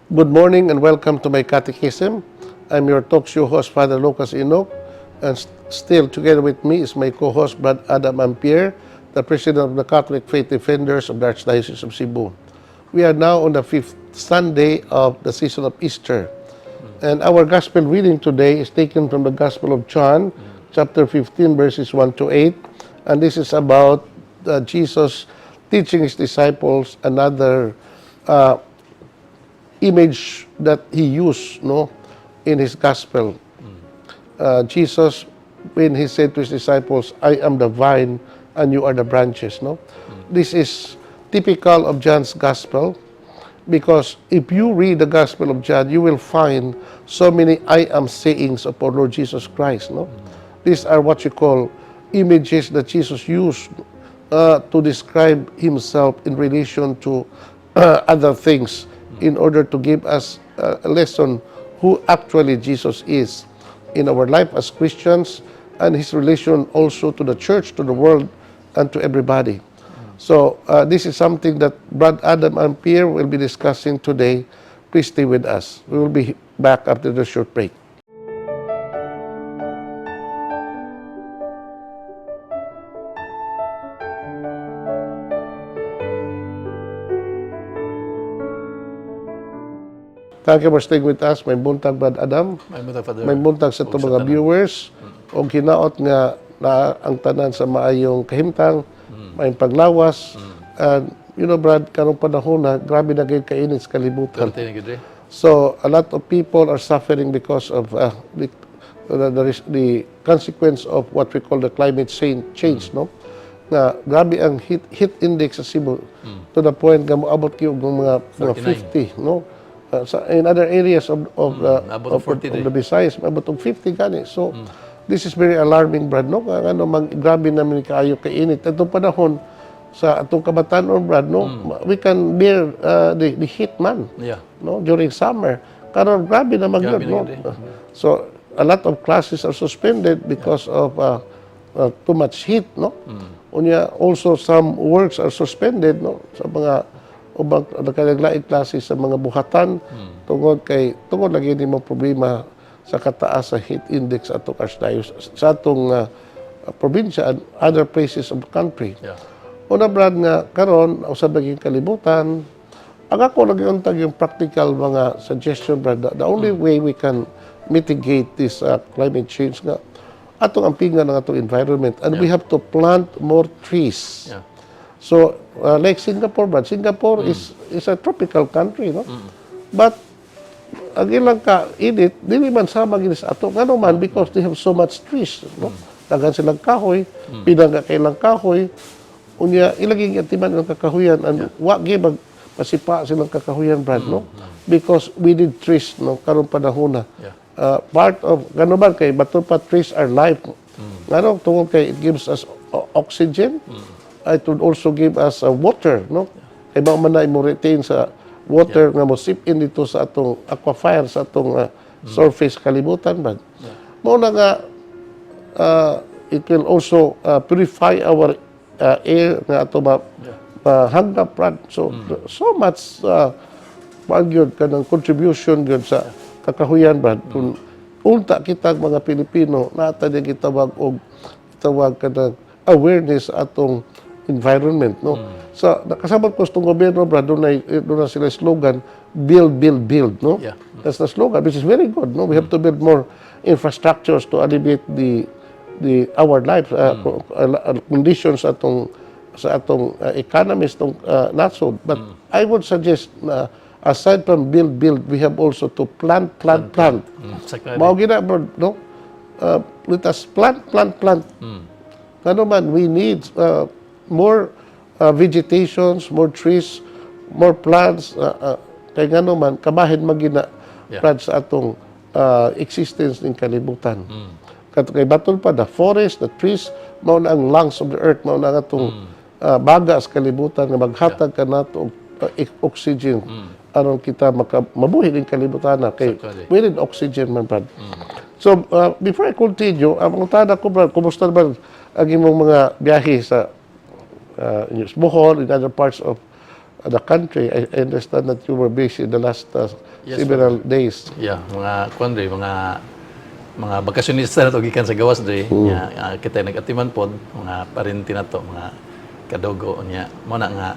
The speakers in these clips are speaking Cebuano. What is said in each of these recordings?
Good morning and welcome to my catechism. I'm your talk show host, Father Lucas Enoch, and still together with me is my co-host, Brad Adam Ampere, the president of the Catholic Faith Defenders of the Archdiocese of Cebu. We are now on the fifth Sunday of the season of Easter. And our gospel reading today is taken from the Gospel of John, chapter 15, verses 1 to 8. And this is about Jesus teaching his disciples another image that he used, no, in his gospel. Jesus, when he said to his disciples, "I am the vine and you are the branches," no? This is typical of John's gospel because if you read the Gospel of John, you will find so many "I am" sayings of our Lord Jesus Christ, no? These are what you call images that Jesus used to describe himself in relation to other things in order to give us a lesson who actually Jesus is in our life as Christians and his relation also to the church, to the world, and to everybody. So this is something that Brad Adam Ampere will be discussing today. Please stay with us. We will be back after the short break. Thank you for staying with us. Maayong buntag, Brad Adam. Maayong buntag, Father. Maayong buntag sa atong Ug sa mga tanan. Viewers. Og hinaot nga na ang tanan sa maayong kahimtang, maayong paglawas. And Brad, karong panahon na grabe na gyud kainit sa kalibutan. Perti na gyud eh. So a lot of people are suffering because of the consequence of what we call the climate change, no? Nga grabe ang heat index sa Cebu to the point nga moabot gyud og mga 39. 50, no? Sa in other areas of Naabot og 40 of the Visayas, maabot og 50 gani. So this is very alarming, Brad, no? Nga ano man grabe naman kaayo kainit. Atong panahon sa atong kabataan, Brad, no? We can bear the heat man, no, during summer. Karon grabe na magyud, Grabe na no? gyud eh. So a lot of classes are suspended because of too much heat, no? Unya also some works are suspended, no, sa mga ubang nagkalaglaing klase sa mga buhatan tungod lagi ni mo problema sa kataas sa heat index atong archdiocese, sa atong probinsya and other places of the country. Una, Brad, nga karon usab naging kalibutan, ang ako lagi untag yung practical mga suggestion, Brad, the only way we can mitigate this climate change nga atong ampingan ang atong environment and we have to plant more trees. So like Singapore, Brad, Singapore is a tropical country, no? But ang ilang ka init dili man sama gini sa ato, ngano man? Because they have so much trees, no? Daghan silang kahoy, pinangga kay ilang kahoy. Unya ilaging atiman ang kakahuyan and wa gyud mag pasipa silang kakahuyan, Brad, no? Because we need trees, no, karong panahon na. Part of ngano man kay bato pa, trees are life. Ngano? Tungod kay it gives us oxygen. It would also give us water, no? Kay mao man na imo retain sa water nga mo sip in dito sa atong aquifer, sa atong surface kalibutan ba. Mao na nga it will also purify our air nga ato ma mahanggap, Brad. So so much kuan gyud, kanang contribution gyud sa kakahuyan, Brad. Kung unta kita mga Pilipino naa ta din gitawag og tawag kanang awareness sa atong environment, no? So nakasabot ko sa itong gobyerno, Brad, doon na sila slogan, "Build, build, build," no? That's the slogan, which is very good, no? We have to build more infrastructures to alleviate the our life conditions sa atong economies tong nasod. But I would suggest na aside from build, build, we have also to plant, plant, plant. Sakto. Mao gina, bro, no? Let us plant, plant, plant. Ngano man, we need more vegetations, more trees, more plants. Kay ngano man, kabahin magina Brad, sa atong existence ng kalibutan. Kay batul pa, the forest, the trees, mao na ang lungs of the earth, mao na ang atong baga sa kalibutan nga maghatag ka nato og oxygen aron kita maka, mabuhi ning kalibutan na kay Sakto. We need oxygen man, Brad. So, before I continue, ang pangutana ko, Brad, kumusta naman ang imong mga biyahe sa Bohol, in other parts of the country. I understand that you were busy the last Yes, several days. Yeah, mga kuan dre, mga bakasyonista na to gikan sa gawas dre. Nya kita nag-atiman pod mga parente na to, mga kadugo nya. Mo na nga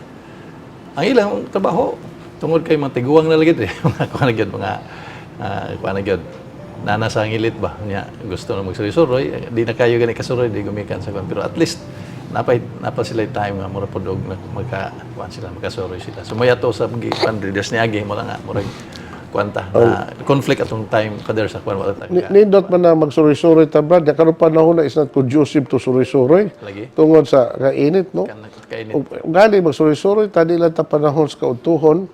ang ilang trabaho tungod kay mga tiguang na lagi dre, mga kuan na gyud, mga kuan na gyud. Nana sa ngilit ba nya gusto na magsuroy-suroy, di na kayo gani kasuroy di gumikan sa kuan, pero at least napa sila time nga mura pod og magka kuan sila, makasuroy sila. So maya to sa kuan dre des niagi mo na nga murag kuanta na conflict atong time kader sa kuan wala ta Nindot man na magsuroy-suroy ta, Brad. Karon panahon na is not conducive to suroy-suroy. Lagi. Tungod sa kainit, no? Kan kainit. Ug gali magsuroy-suroy ta, di lang ta panahon sa kaudtuhon.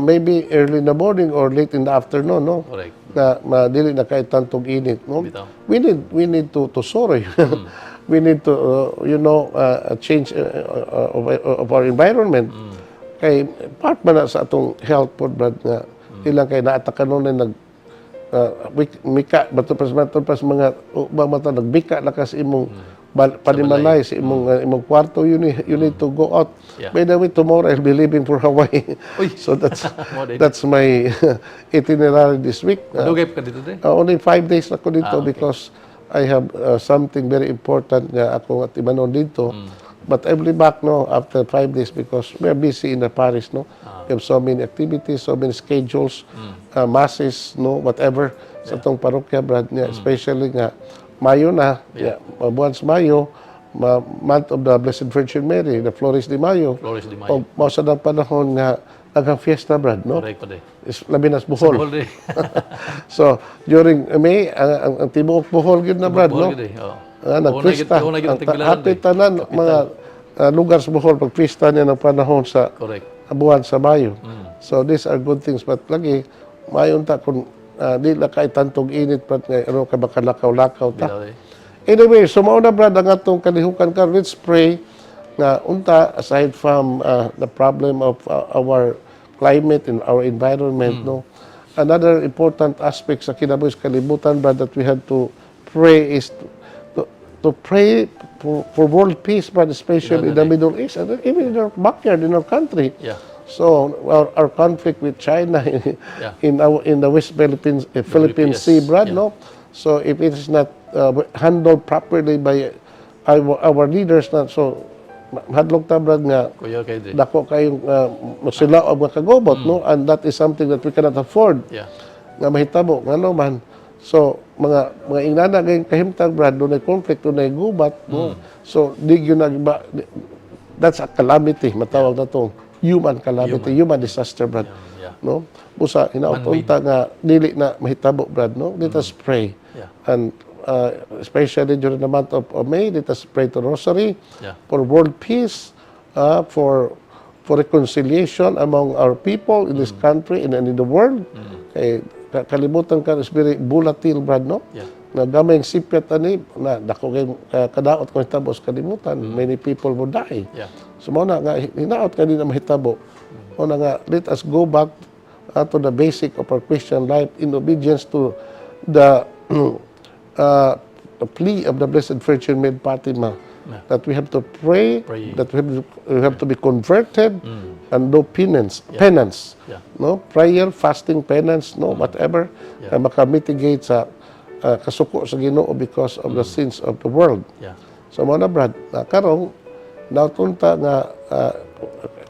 Maybe early in the morning or late in the afternoon, no? Correct. Na madili na kay tantong init, no? Bitaw. We need to suroy. We need to change of our environment. Kay part man na sa atong health pod, Brad, nga ilang kay naata kanon na nag mika bato pas mga ubang mata nagbika na ka sa imong panimalay, sa imong kwarto. You need to go out. By the way, tomorrow I'll be leaving for Hawaii. Uy. So that's Mo din. that's my itinerary this week. Dugay pa ka dito dre? Only 5 days na ko dito Ah, okay. because I have something very important nga ako atimanon dito. But I'll be back, no, after 5 days because we are busy in the parish, no. We have so many activities, so many schedules, masses, no, whatever sa atong parokya, Brad, nga, especially nga Mayo na, yeah. Buwan sa Mayo, month of the Blessed Virgin Mary, the Flores de Mayo. Flores de Mayo. O mao sa nang panahon nga daghang fiesta, Brad, no? Correct pa dre. Is labi na sa Bohol. Bohol dre. So, during May, ang tibuok Bohol gyud na, Brad, Bohol no? gyud dre, oo. Ah, nagpista. Una gyud Ang tagbilaran hapit dre. tanan mga lugar sa Bohol pagpista niya ng panahon sa Correct. Buwan sa Mayo. So these are good things, but lagi mayon ta kung di la kay tantong init pat nga ano ka baka lakaw-lakaw ta. Bitaw dre. Anyway, so mao na, Brad, ang atong kalihukan karon. Let's pray nga unta aside from the problem of our climate and our environment, no. Another important aspect sa kinabuhi sa kalibutan, Brad, that we had to pray is to pray for world peace, but especially in the Middle East and even in our backyard, in our country. So our conflict with China in the West Philippine WPS, Sea, Brad, no? So if it is not handled properly by our leaders, na, so hadlok ta, Brad, nga Kuya kay dre. Dako kayong sila og makagobot, no? And that is something that we cannot afford nga mahitabo ngano man. So mga ingana gayong kahimtang, Brad, dunay conflict, dunay gubat, no? So di gyud na ba, that's a calamity, matawag na tong human calamity, human disaster, Brad, no? Busa hinaot unta nga dili na mahitabo, Brad, no? Let us pray and especially during the month of May, let us pray to Rosary for world peace, for reconciliation among our people in this country and in the world. Kay kalibutan ka is very volatile, Brad, no? Yeah. Na gamay ang sipyat ani na dako kay kadaot kung hitabo sa kalibutan, many people will die. So mao na nga hinaot ka di na mahitabo. Mao na nga let us go back to the basic of our Christian life in obedience to the plea of the Blessed Virgin Mary Fatima that we have to pray, Pray. That we have to be converted and do penance, no? Prayer, fasting, penance, no, whatever, na maka-mitigate sa kasuko sa Ginoo because of the sins of the world. So mao na, Brad, na karong nautunta nga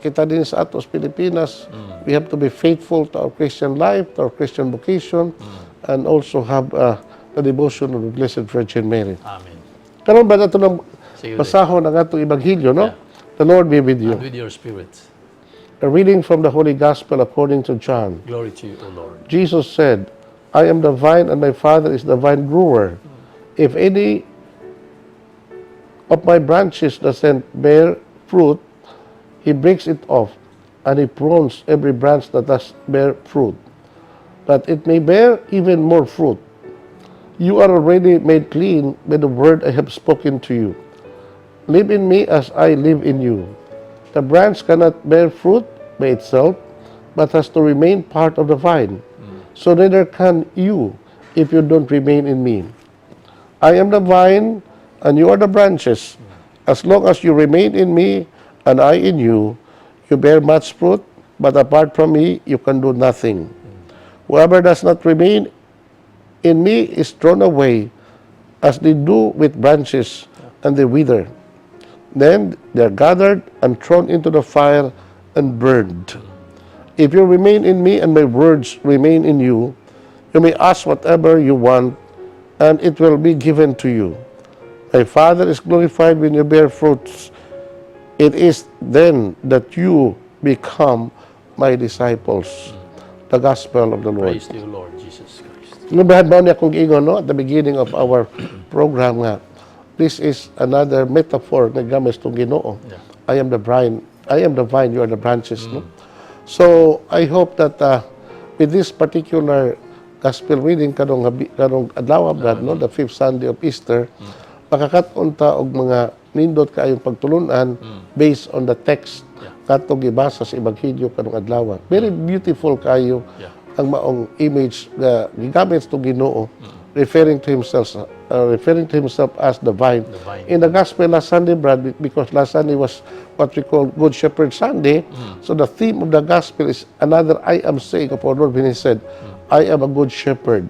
kita din sa atos Pilipinas, we have to be faithful to our Christian life, to our Christian vocation, and also have the devotion of the Blessed Virgin Mary. Amen. Karon ba nato nang Sige, basahon ang atong ebanghelyo, no? The Lord be with you. And with your spirit. A reading from the Holy Gospel according to John. Glory to you, O Lord. Jesus said, "I am the vine and my Father is the vine grower. If any of my branches doesn't bear fruit, he breaks it off, and he prunes every branch that does bear fruit, that it may bear even more fruit. You are already made clean by the word I have spoken to you. Live in me as I live in you. The branch cannot bear fruit by itself, but has to remain part of the vine. So neither can you if you don't remain in me. I am the vine, and you are the branches. As long as you remain in me and I in you, you bear much fruit, but apart from me, you can do nothing. Whoever does not remain in me is thrown away, as they do with branches, and they wither. Then they are gathered and thrown into the fire and burned. If you remain in me and my words remain in you, you may ask whatever you want, and it will be given to you. My Father is glorified when you bear fruits. It is then that you become my disciples. The Gospel of the Lord. Praise to you, Lord Jesus Christ. Nga Brad, mao ni akong giingon, no, at the beginning of our program nga, this is another metaphor nga gamit itong Ginoo. I am the vine, I am the vine, you are the branches. No? So, I hope that with this particular gospel reading karong adlaw, Brad, no, the fifth Sunday of Easter, makakat-on ta og mga nindot kaayong pagtulunan based on the text katong gibasa sa Ebanghelyo karong adlaw. Very beautiful kayo ang maong image nga gigamit to Ginoo referring to himself as the vine. The vine. In the gospel last Sunday, Brad, because last Sunday was what we call Good Shepherd Sunday, so the theme of the gospel is another "I am" saying of our Lord when he said, "I am a good shepherd.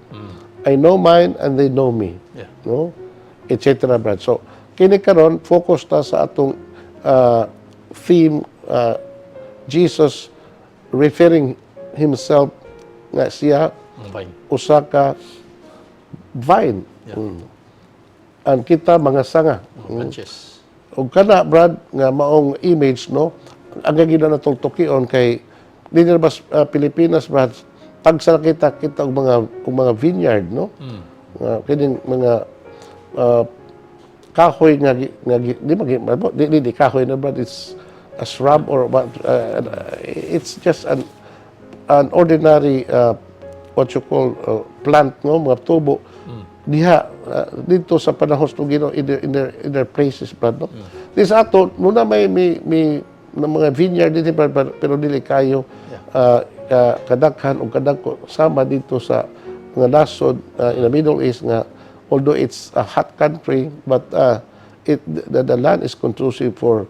I know mine and they know me." No? Etc. Brad. So, kini karon focus ta sa atong theme, Jesus referring himself nga siya Ang vine. Usa ka vine. Ang kita mga sanga. Mga branches. Ug kana, Brad, nga maong image, no, ang gagina na tukion kay dinhi ba sa Pilipinas, Brad, tagsa kita kita og mga vineyard, no? Nga kining mga kahoy nga di ba di kahoy na, Brad, it's a shrub or what, it's just an ordinary what you call plant, no, mga tubo diha dito sa panahon sa Ginoo in their places, Brad, no? This ato no na may na mga vineyard dito, Brad, pero dili kayo kadaghan o kadagko sama dito sa mga nasod in the Middle East nga although it's a hot country, but the land is conducive for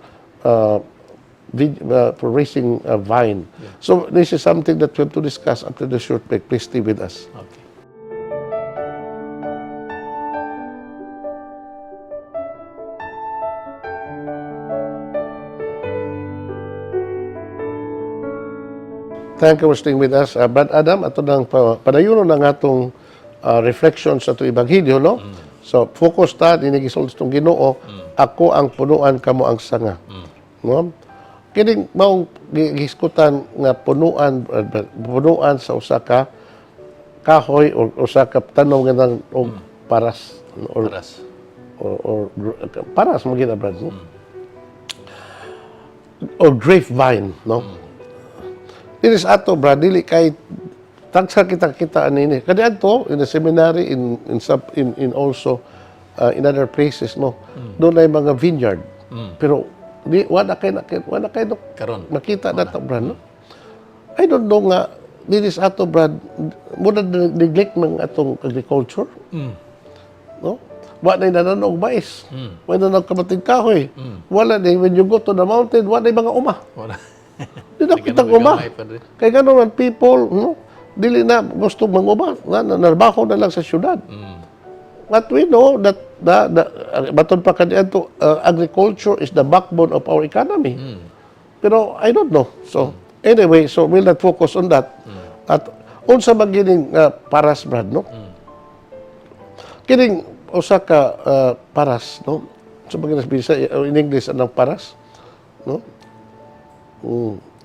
raising a vine. So this is something that we have to discuss after the short break. Please stay with us. Okay. Thank you for staying with us. Brad Adam, ato nang padayonon ang atong reflection sa atong Ebanghelyo, no? So, focus ta, dinigisulti itong Ginoo, "Ako ang punuan, kamo ang sanga." No? Kining maong gihiskutan nga punuan, punuan sa usa ka kahoy o usa ka tanom nga nang og paras or Paras. or paras mo gina, Brad, no? Or grapevine, no? Dili sa ato, Brad, dili kay tagsa kita kita anini. Kani adto in the seminary in sub, in also in other places, no. Doon ay mga vineyard. Pero di wala kay no, Karon. Makita na to, Brad, no? I don't know nga dili sa ato, Brad, muna neglect ng atong agriculture. No? Wa na nananog mais. Wa na nagkamating kahoy. Wala na, when you go to the mountain, wa na mga uma. Wala. Di na kitang uma. Gamay pa rin. Kay gano'n man people, no? Dili na gusto manguma, na narbaho na lang sa syudad. But we know that the matod pa kaniadto, agriculture is the backbone of our economy. Pero I don't know. So anyway, so we'll not focus on that. At unsa man gining paras, Brad, no? Kining usa ka paras, no? Sa mga Bisaya, in English anang paras, no?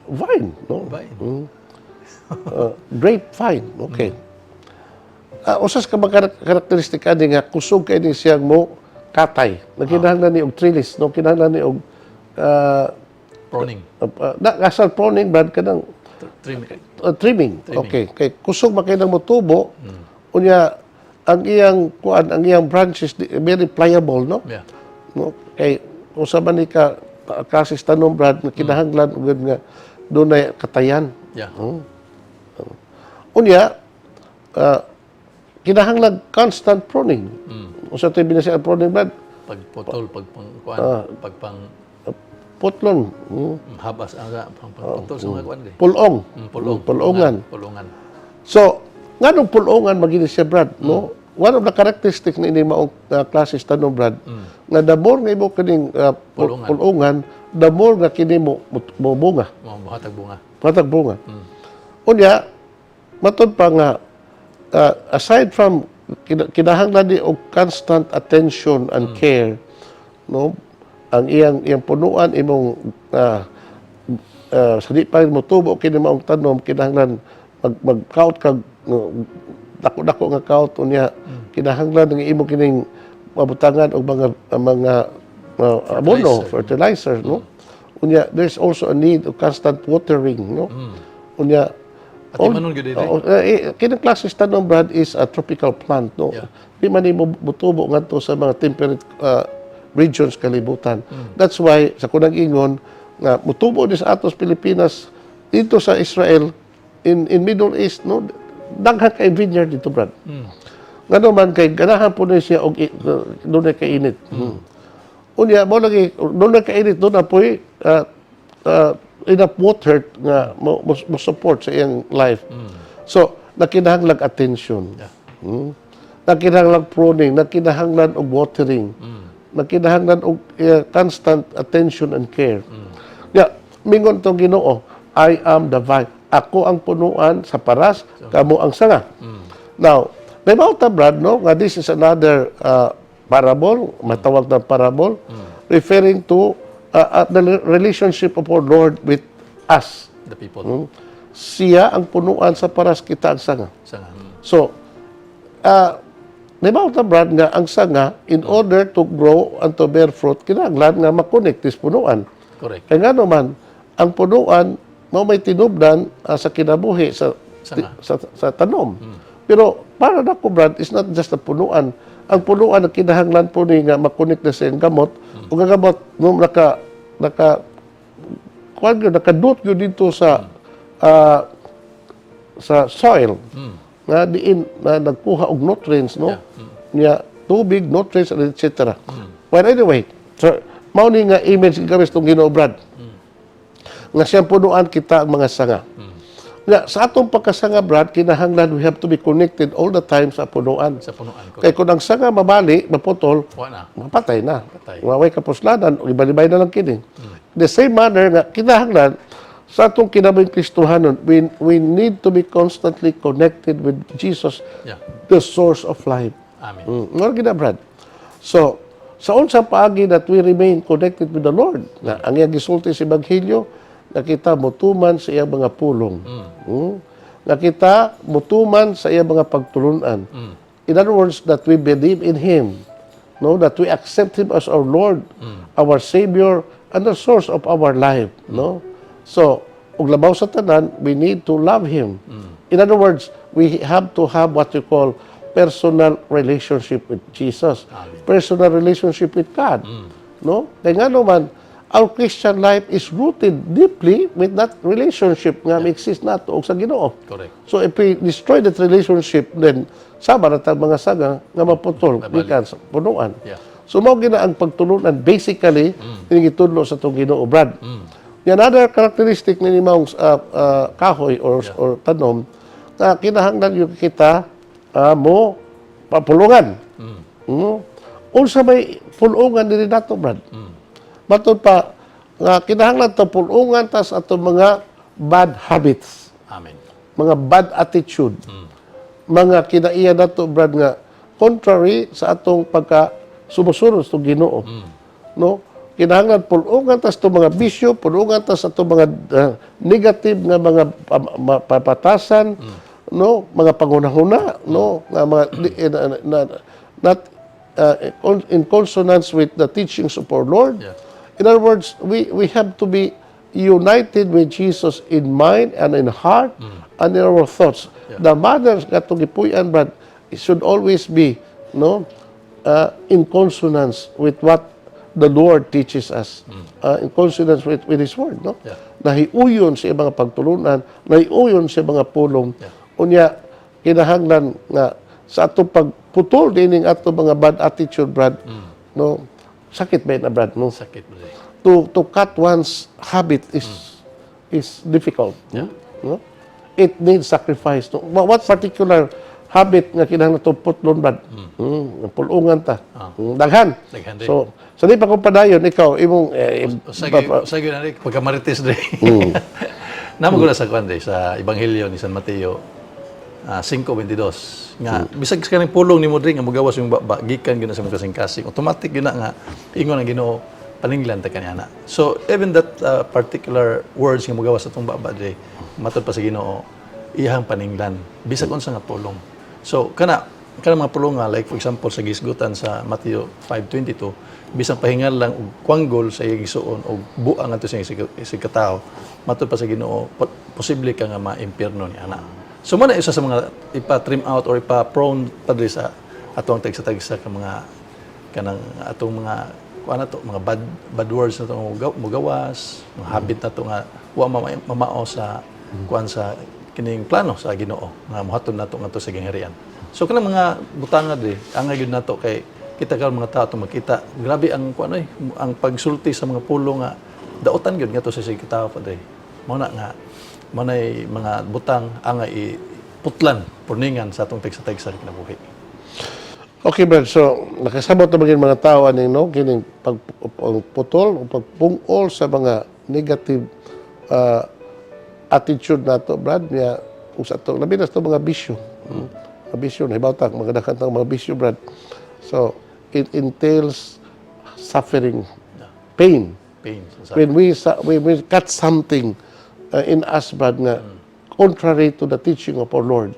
Vine, no? Vine. Grapevine, okay. Usas ka mga karakteristika ni nga kusog kay ni siyang mo katay. Nagkinahanglan ni og trellis, no? Kinahanglan ni og Pruning. Na asal pruning, Brad, kanang Trimming. Trimming. Okay, kay kusog man kay nang motubo. Unya ang iyang kuan, ang iyang branches very pliable, no? Yeah. No? Kay kung sa man ni ka klases tanom, Brad, nga kinahanglan ug nga dunay katayan. Unya, kinahanglan constant pruning. Unsa to'y binasaya pruning, Brad? Pagputol, pagpang kuan, pagpang Putlon. Habas ang ang pagputol sa mga kuan dre. Pulong. Pulong. Pulongan. Pulongan. So, nganong pulongan magini siya, Brad, no? One of the characteristics ni ini maong klases tanom, Brad, nga the more nga imo kining Pulongan. pulongan, the more nga kini mo bunga, Mo buhatag bunga. Matag bunga. Unya, matod pa nga aside from kinahanglan ni og constant attention and care, no? Ang iyang iyang punuan imong sa di pa mo tubo kini maong tanom, kinahanglan magkaut kag, no, dako-dako nga kaut. Unya kinahanglan nga imo kining mabutangan og mga abono, fertilizer, no? Unya there's also a need of constant watering, no? Unya Atimanon gyud diri. Oo, kining klase tanom, Brad, is a tropical plant, no? Di man nimo mutubo ngadto sa mga temperate regions kalibutan. That's why sa kunang ingon nga mutubo ni sa atos Pilipinas, dito sa Israel, in Middle East, no, daghan kay vineyard dito, Brad. Ngano man kay ganahan po ni siya og dunay kainit. Unya mo lagi dunay kainit, doon na po'y enough water nga mo support sa iyang life. So, nakinahanglan attention. Nakinahanglan pruning, nakinahanglan og watering. Nakinahanglan og constant attention and care. Ya, mingon tong Ginoo, "I am the vine." Ako ang punuan sa paras, kamo ang sanga. Now, may ta, Brad, no, nga this is another parable, matawag na parable, referring to the relationship of our Lord with us. The people. Siya ang punuan sa paras, kita ang sanga. Sanga. So, di ba ta, Brad, nga ang sanga, in order to grow and to bear fruit, kinahanglan nga makonect is punuan. Correct. Kaya nga naman, ang punuan, mao may tinubdan sa kinabuhi sa Sanga. sa tanom. Pero para nako, Brad, is not just the punuan. Ang punuan ang kinahanglan po ni nga makonect na sa iyang gamot. Ug ang gamot no naka kuan gyud, nakadot gyud dito sa soil nga diin na nagkuha og nutrients, no, niya tubig, nutrients, and etc. Well, anyway, so mao ni nga image gigamit tong Ginoo, Brad, nga siyang punuan, kita ang mga sanga. Nga sa atong pagkasanga, Brad, kinahanglan we have to be connected all the time sa punuan. Sa punuan. Kay kung ang sanga mabali, maputol, Wa na. Mapatay na. Patay. Waway kapuslanan, o ibalibay na lang kini. The same manner nga kinahanglan sa atong kinabuhing Kristohanon, we need to be constantly connected with Jesus, the source of life. Amen. Ngano gina, Brad. So, sa unsa paagi that we remain connected with the Lord? Na ang iyang gisulti sa Ebanghelyo, na kita motuman sa iyang mga pulong. Na kita motuman sa iyang mga pagtulunan. In other words, that we believe in Him. No, that we accept Him as our Lord, our Savior, and the source of our life. No? So, ug labaw sa tanan, we need to love Him. In other words, we have to have what you call personal relationship with Jesus. Personal relationship with God. No? Kaya nga naman, our Christian life is rooted deeply with that relationship nga exist nato og sa Ginoo. Correct. So if we destroy that relationship, then sama na tag mga sanga nga maputol gikan sa punuan. So mao gina ang pagtulunan basically mm. Gitudlo sa atong Ginoo, Brad. Another characteristic ni maong kahoy or tanom na kinahanglan yung kita mo papulungan. Unsa may pulungan diri nato, Brad? Matod pa nga kinahanglan to pulungan tas ato mga bad habits, Amen. Mga bad attitude, mga kinaiya nato, Brad, nga contrary sa atong pagka sumusunod sa Ginoo. No? Kinahanglan pulungan tas itong mga bisyo, pulungan tas atong mga negative nga mga papatasan, no, mga pangunahuna, no, nga mga not in consonance with the teachings of our Lord. In other words, we have to be united with Jesus in mind and in heart and in our thoughts. The manner nga atong gipuy-an, Brad, it should always be, no, in consonance with what the Lord teaches us. In consonance with His Word, no? Yeah. Nahiuyon sa iyang mga pagtulunan, nahiuyon sa mga pulong. Unya, kinahanglan nga sa atong pagputol dining atong mga bad attitude, Brad, no? Sakit ba na, Brad, no? Sakit ba? To cut one's habit is difficult. No? It needs sacrifice. No? What particular habit nga kinahanglan to putlon, Brad? Pulungan ta. Daghan. Daghan din. So, sa di pa kung padayon, ikaw, imong Usay gyud na rin, pagka-marites dre. Namo sa kwan dre, sa Ebanghelyo ni San Mateo 5:22 nga bisag sa kaning pulong nimo dre nga mogawas yung baba gikan gyud na sa imong kasing-kasing, automatic gyud na nga ingon ang Ginoo, paninglan ta kaniya na. So even that particular words nga mogawas sa atong baba dre, matod pa sa Ginoo, iyang paninglan bisag unsa nga pulong. So kana kana mga pulong nga, like for example sa gisgutan sa Mateo 5:22, bisan pahingal lang og kwanggol sa iyang igsuon og buang adto sa iyang isig katawo, matod pa sa Ginoo, posible ka nga ma-impierno ni ana. So mo na isa sa mga ipa-trim out or ipa-prune pa diri sa atong tagsa-tagsa ka mga kanang atong mga kuan na to, mga bad bad words na to mugawas, mga habit na to nga wa mamao sa kuan, sa kining plano sa Ginoo nga mohatod nato ngadto sa gingharian. So kanang mga butanga diri, angay gyud nato kay kita karon mga tao atong makita, grabe ang kuan oy, ang pagsulti sa mga pulong nga daotan gyud ngadto sa sige tao, padre. Mao na nga mao nay mga butang angay putlan, purningan sa atong tagsa-tagsa kinabuhi. Okay, Brad. So, nakasabot na maging mga tao aning, no, kining pagputol o pagpungol sa mga negative attitude nato, Brad, niya kung sa to, labi na sa to mga bisyo. Mga bisyo, nahibaw ta, mga daghan tang mga bisyo, Brad. So, it entails suffering, pain. Pain sa When we cut something in us, Brad, nga contrary to the teaching of our Lord.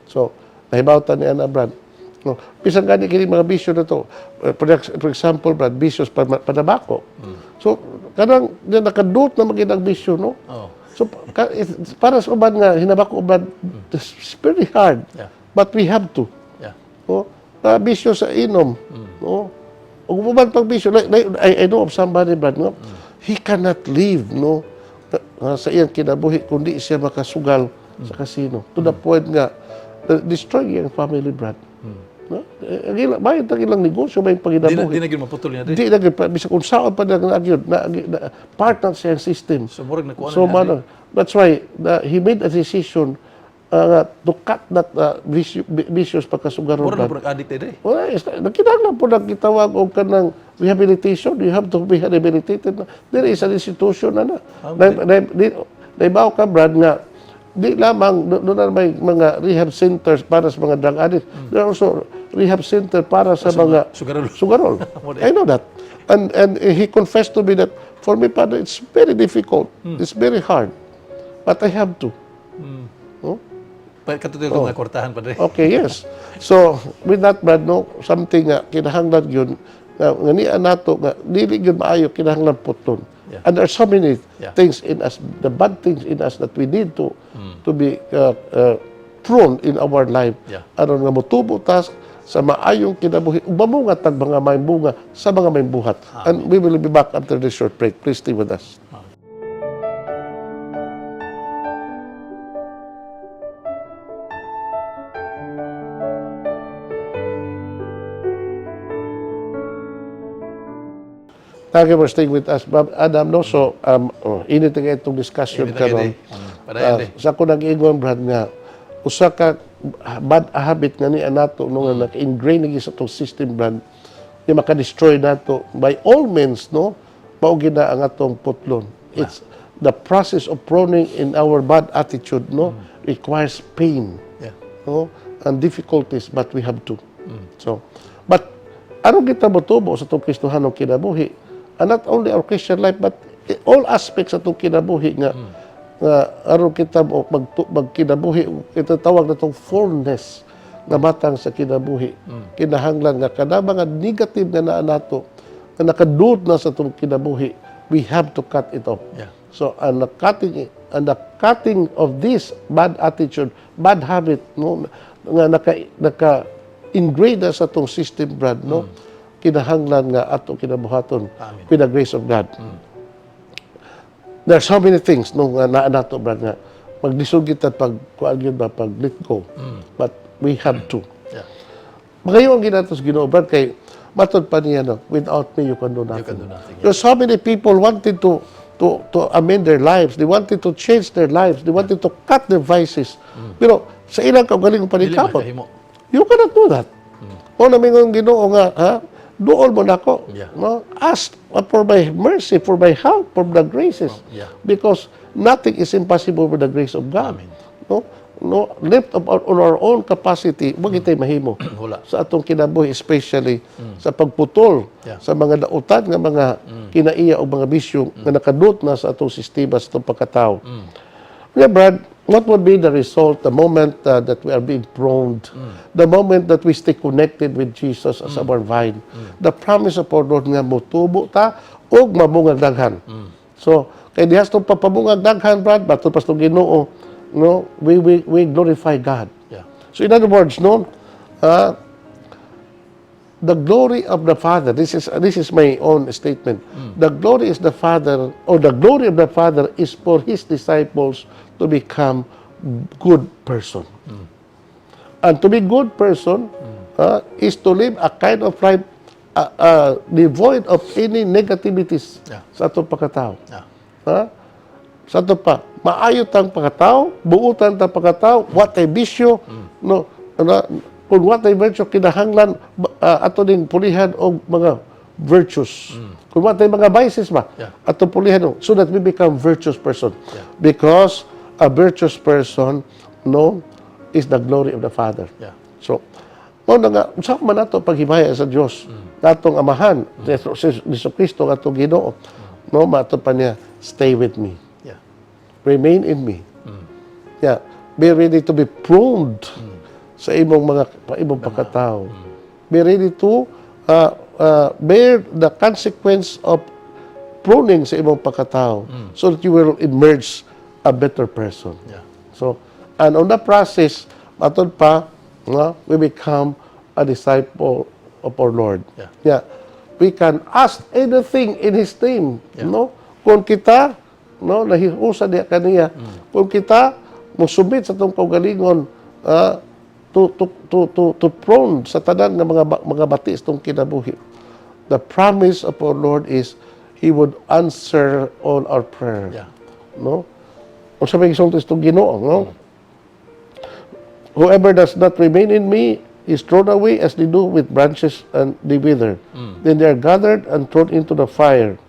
So, nahibaw ta ni ana, Brad. No, bisan gani kini mga bisyo na to. For example, Brad, bisyo sa panabako. So, kanang na nakadot na maging ang bisyo, no? Oh. So, para sa uban nga hinabako, Brad, it's very hard. But we have to. No? Na bisyo sa inom. No? Ug uban pag bisyo, like, I know of somebody, Brad, no? He cannot live, no? Na sa iyang kinabuhi kundi siya makasugal sa casino. To the point nga, destroy iyang family, Brad. No? Eh, ang ilang, bayad ang ilang negosyo, may Di na, panginabuhi. di na gyud maputol niya dre. Di na gyud, bisag kung saan pa na gyud, na, part ng siyang system. So murag nakuha So, na niya, man, that's why he made a decision to cut that vicious pagkasugaron. Murag na Brad. murag addict dre. Wala, kinahanglan po nagitawag og kanang rehabilitation. You have to be rehabilitated. There is an institution na na. Naibaw ka, Brad, nga di lamang, doon na may mga rehab centers para sa mga drug addicts. There are also rehab center para sa mga sugarol. Sugarol. I know that. And he confessed to me that, "For me, Father, it's very difficult. It's very hard. But I have to." No? Pa katutoy oh. Nga kwartahan pa dre. Okay, yes. So, with that, Brad, no, something nga kinahanglan yun, nga niya nato, nga dili yun maayo, kinahanglan puton. And there are so many things in us, the bad things in us that we need to be prune in our life. Aron nga motubo tas sa maayong kinabuhi, ug mamunga tag mga may bunga sa mga may buhat. And we will be back after this short break. Please stay with us. Thank you for staying with us, Bob Adam. No, so, oh, init na itong discussion Init na kayo, karon. eh. Padayon, eh. Sa ako nag-ingon, Brad, nga usa ka bad habit nga niya nato no, nga naka-ingrain na gyud sa atong system, Brad, nga maka-destroy nato by all means, no, mao gyud na ang atong putlon. It's the process of pruning in our bad attitude, no, requires pain, no, and difficulties, but we have to. So, but aron kita motubo sa atong Kristohanong kinabuhi, and not only our Christian life but all aspects sa atong kinabuhi nga aron kita mo magkinabuhi, ito tawag natong fullness nga matang sa kinabuhi, kinahanglan nga kada mga negative nga naa nato nga nakadud na sa atong kinabuhi, we have to cut it off. So, and the cutting of this bad attitude, bad habit, no, nga naka ingrained na sa atong system, Brad, no, kinahanglan nga ato kinabuhaton Amen. with the grace of God. There are so many things, no, nga naa nato, Brad, nga maglisod kita pag kuan gyud ba, pag let go. But we have to. Magayo ang ginatos Ginoo, Brad, kay Matod pa niya, no, "Without me, you can do nothing." You can do nothing. There's so many people wanted to amend their lives. They wanted to change their lives. They wanted to cut their vices. Pero sa ilang kaugalingong Dili paningkamot, makahimo. you cannot do that. O namingon Ginoo nga, ha? Duol mo nako. No? Ask for my mercy, for my help, for the graces. Because nothing is impossible with the grace of God. Amen. No? No, left on our own capacity, wag itay mahimo Wala. sa atong kinabuhi, especially sa pagputol sa mga dautan nga mga kinaiya o mga bisyo nga nakadot na sa atong sistema, sa atong pagkatao. Yeah, Brad, what would be the result the moment that we are being pruned, the moment that we stay connected with Jesus as our vine? The promise of our Lord nga motubo ta ug mabungag daghan. So, kay diha sa papabungag daghan, Brad, matod pa sa Ginoo, no, we glorify God. So in other words, no, the glory of the Father, this is my own statement. The glory is the Father, or the glory of the Father is for His disciples to become good person. And to be good person is to live a kind of life devoid of any negativities sa atong pagkatao. Ha? Sa ato pa, maayo tang pagkatao, buutan tang pagkatao, wa tay bisyo, no, na, kung wa tay virtue, kinahanglan ato ning pulihan og mga virtues. Kung wa tay mga vices ba, ato pulihan og so that we become virtuous person. Because a virtuous person, no, is the glory of the Father. So, mao na nga, unsa man nato paghimaya sa Dios, natong amahan, si Jesu Kristo nga atong Ginoo, no, mato pa niya, "Stay with me. Remain in me." Yeah. Be ready to be pruned sa imong mga pa imong pagkatao. Be ready to bear the consequence of pruning sa imong pagkatao so that you will emerge a better person. So, and on the process, matod pa, no, we become a disciple of our Lord. Yeah. We can ask anything in His name, no? Kung kita, no, nahiusa diha kaniya, kung kita mosubmit sa atong kaugalingon to prune sa tanan nga mga bati sa atong kinabuhi. The promise of our Lord is He would answer all our prayer. No? Unsa may gisulti sa Ginoo, no? "Whoever does not remain in me is thrown away as they do with branches and they wither. Then they are gathered and thrown into the fire.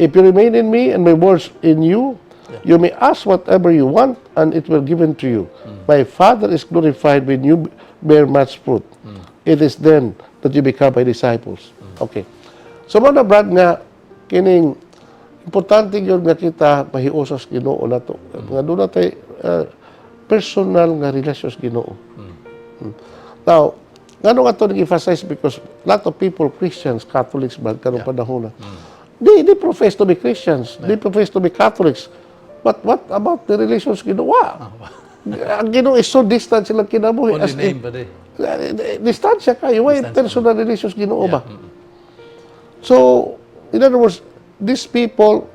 If you remain in me and my words in you, you may ask whatever you want and it will be given to you. My Father is glorified when you bear much fruit. It is then that you become my disciples." Okay. So mao na, Brad, nga kining importante gyud nga kita mahiusa sa Ginoo nato. Nga duna tay personal nga relasyon sa Ginoo. Now, ngano nga to nag-emphasize? Because a lot of people, Christians, Catholics, Brad, karong panahon na, they profess to be Christians, they profess to be Catholics. But what about the relations sa Ginoo? Wa. Ang Ginoo is so distant silang kinabuhi. Only As in, name ba di? Distansya kayo. Why personal relations Ginoo ba? So, in other words, these people,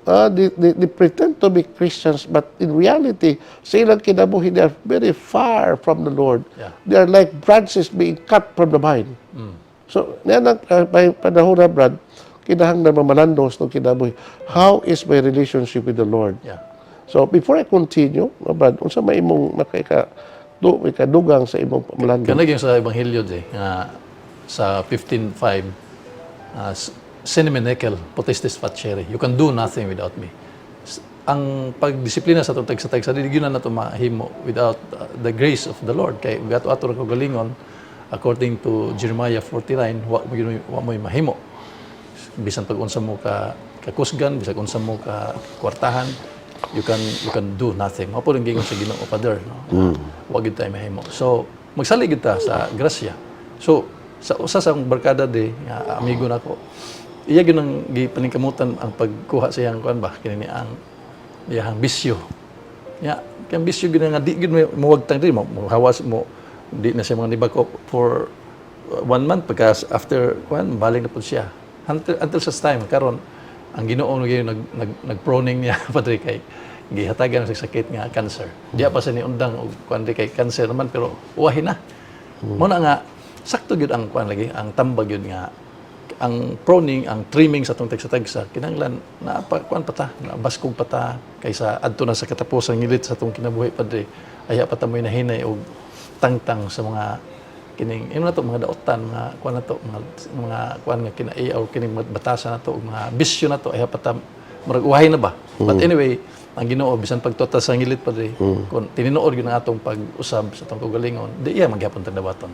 they pretend to be Christians, but in reality, sa ilang kinabuhi, they are very far from the Lord. They are like branches being cut from the vine. So, yan ang may panahon na, Brad, kinahanglan mamalandong sa kinabuhi. How is my relationship with the Lord? So, before I continue, no, Brad, unsa may imong makaika do ikadugang sa imong pamalandong? Kanang yung sa Ebanghelyo di, nga sa 15.5, "Sine me nihil potestis facere." You can do nothing without me. Ang pagdisiplina sa atong tagsa-tagsa, dili gyud na nato mahimo without the grace of the Lord. Kay gato ato ra kaugalingon, according to Jeremiah 49, wa mo gyud, wa mo'y mahimo. Bisan pag unsa mo ka kakusgan, bisan unsa mo ka kwartahan, you can do nothing. Mao po rin giingon sa Ginoo, Father, no? Wa gyud tayo mahimo. So, magsalig gyud ta sa grasya. So, sa usa sa akong barkada de, nga amigo nako, iya gyud ang gipaningkamutan ang pagkuha sa iyang kuan ba, kini ni ang iyang bisyo. Ya, kang bisyo gyud nga di gyud muwagtang di mo hawas mo, di na siya mga nibag for one month. Pagka after kuan, balik na pud siya until such time karon ang Ginoo nag nag nag nag-pruning niya, Padre, kay gihatagan sa sakit nga cancer. Diya pa sa ni undang og kuan di kay cancer naman, pero uwahin na. Mo na nga Sakto gyud ang kuan lagi, ang tambag gyud nga ang pruning, ang trimming sa atong tagsa-tagsa, kinahanglan na pa, kuan pa ta, na baskog pa ta kaysa adto na sa katapusan ngilit sa atong kinabuhi, Padre. Aya pa ta mo'y nahinay og tangtang sa mga kining imo na to, mga daotan, mga kuan na to, mga kuan nga kinaiyaw, kining batasan na to ug mga bisyo na to, aya pa ta murag uwahay na ba. But anyway, ang Ginoo, bisan pagtuta sa ngilit, Padre, kung tinuod gyud ang atong pag-usab sa atong kaugalingon, di iya magyapon tang dawaton.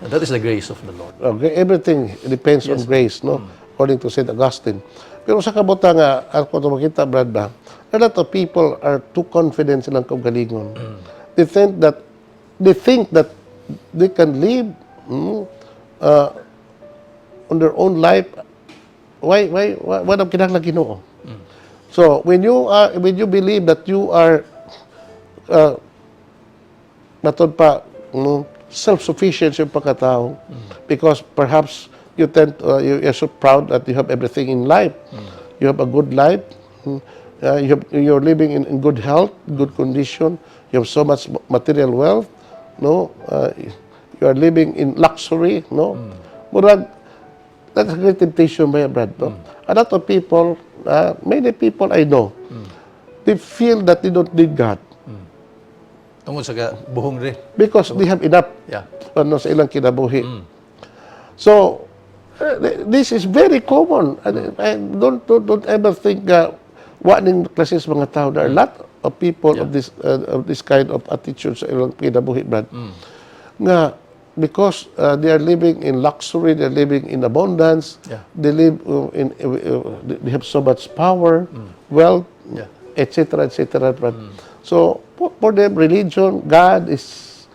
That is the grace of the Lord. Okay, everything depends on grace, no? According to St. Augustine. Pero sa kabota nga, ako ito makita, Brad, ba, a lot of people are too confident silang kaugalingon. They think that they can live on their own life. Why ang kinahanglan Ginoo? So, when you believe that you are matod pa, no, self-sufficient yung pagkatao because perhaps you're so proud that you have everything in life. You have a good life. You're living in good health, good condition. You have so much material wealth, no? You are living in luxury, no? Murag, that's a great temptation ba, Brad, no? A lot of people, many people I know, they feel that they don't need God Tungod sa ka buhong rin. Because they have enough ano, sa ilang kinabuhi. So, this is very common. And don't ever think wa ning klase sa mga tao. There are a lot of people of this kind of attitude sa ilang kinabuhi, Brad. Nga, because they are living in luxury, they are living in abundance, they live in, they have so much power, wealth, etc., etc. Brad. So, for them, religion, God is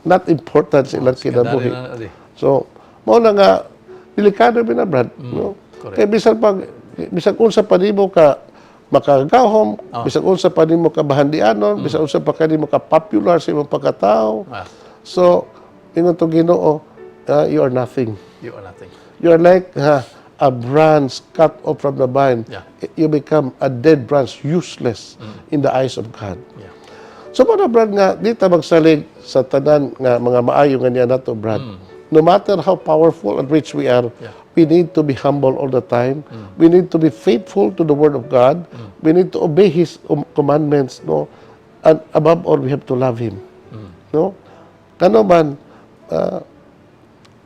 not important sa ilang kinabuhi. Na, na, So, mao na nga delikado ba na, Brad, no? Correct. Kay bisan pag bisan unsa pa nimo ka makagahom, bisan unsa pa nimo ka bahandianon, bisan unsa pa kanimo ka popular sa imong pagkatao. So, ingon to Ginoo, you are nothing. You are nothing. You are like a branch cut off from the vine. You become a dead branch, useless in the eyes of God. So mga Brad, nga di ta magsalig sa tanan nga mga maayo nga niya nato, Brad. No matter how powerful and rich we are, we need to be humble all the time. We need to be faithful to the word of God. We need to obey His commandments, no? And above all, we have to love Him. No? Kano man,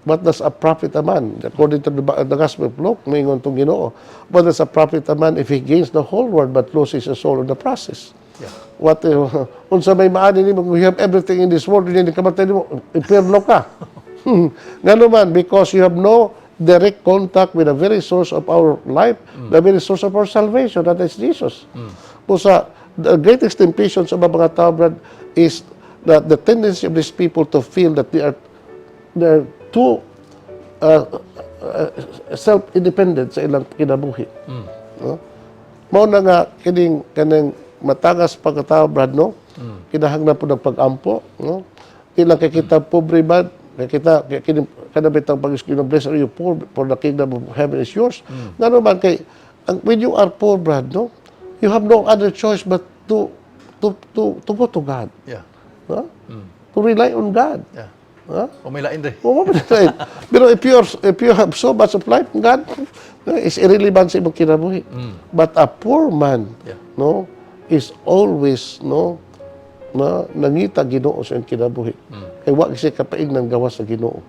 what does a profit a man? According to the Gospel of Luke, maingon tong Ginoo, what does a profit a man if he gains the whole world but loses his soul in the process? What unsa may maani nimo kung you have everything in this world, hindi ka matay nimo, impierno ka. Ngano man, because you have no direct contact with the very source of our life, the very source of our salvation, that is Jesus. Busa, the greatest temptation sa mga tao, Brad, is that the tendency of these people to feel that they are too self-independent sa ilang kinabuhi. No? Mao na nga kining kaning matagas pagkatao, Brad, no? Kinahanglan po ng pag-ampo, no? Di lang kay kita pobre ba, kay kita kay kini kada bitang pag blessed are you poor, for the kingdom of heaven is yours. Ngano man kay ang, when you are poor, Brad, no? You have no other choice but to go to God. No? To rely on God. Ha? O may lain rin. Oo, right. Pero if you have so much of life, God is irrelevant sa imong kinabuhi. But a poor man, no, is always, no, na nangita Ginoo sa iyang kinabuhi. Kay wa siya kapaingnan gawas sa Ginoo.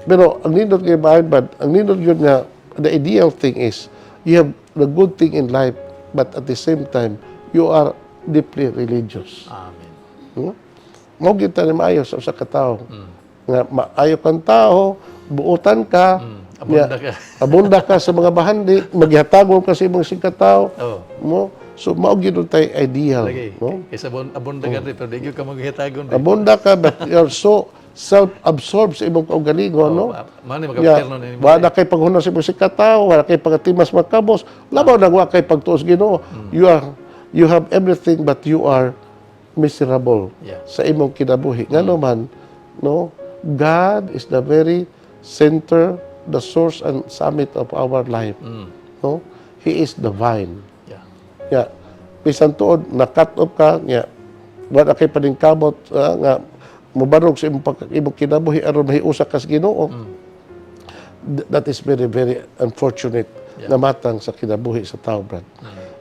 Pero ang nindot kay bahay, but ang nindot yun nga, the ideal thing is you have the good thing in life, but at the same time you are deeply religious. Amen. Mao gyud ni maayo sa usa ka tawo. Nga maayo kang tao, buotan ka, Abunda nga, ka. Abunda ka sa mga bahandi, maghatagon ka sa imong singkatao. Mo so mao gyud tay ideal, Lagi. no? Kaysa abunda ka rin, pero di gyud ka maghitagon rin. Abunda ka, but you're so self-absorbed sa imong kaugalingon, no? Mao ni Yeah, makapirno ni wala kay paghuna sa imong singkatao, wala kay pagatimas magkabos, labaw na wa kay pagtuos Ginoo. You have everything, but you are miserable sa imong kinabuhi. Ngano man, no? God is the very center, the source and summit of our life. No? He is the vine. Ya, bisan tuod na cut off ka, ya, wala kay paningkamot nga Mubarog sa imong kinabuhi aron mahiusa ka sa Ginoo. That is very, very unfortunate na matang sa kinabuhi sa tao, Brad.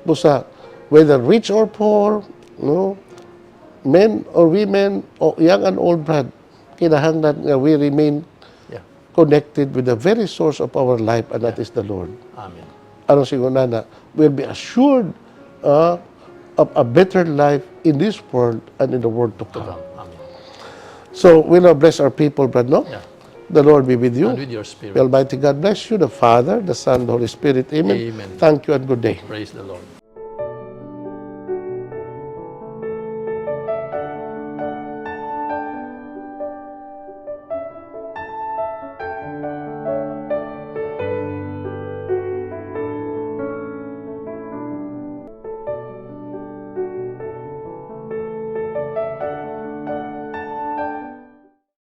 Busa, whether rich or poor, no, men or women, or young and old, Brad, kinahanglan nga we remain connected with the very source of our life, and that is the Lord. Amen. Aron siguro na we'll be assured of a better life in this world and in the world to come. Come. Amen. So, we now bless our people, Brad, no? Yeah. The Lord be with you. And with your spirit. May Almighty God bless you, the Father, the Son, the Holy Spirit. Amen. Amen. Thank you and good day. Praise the Lord.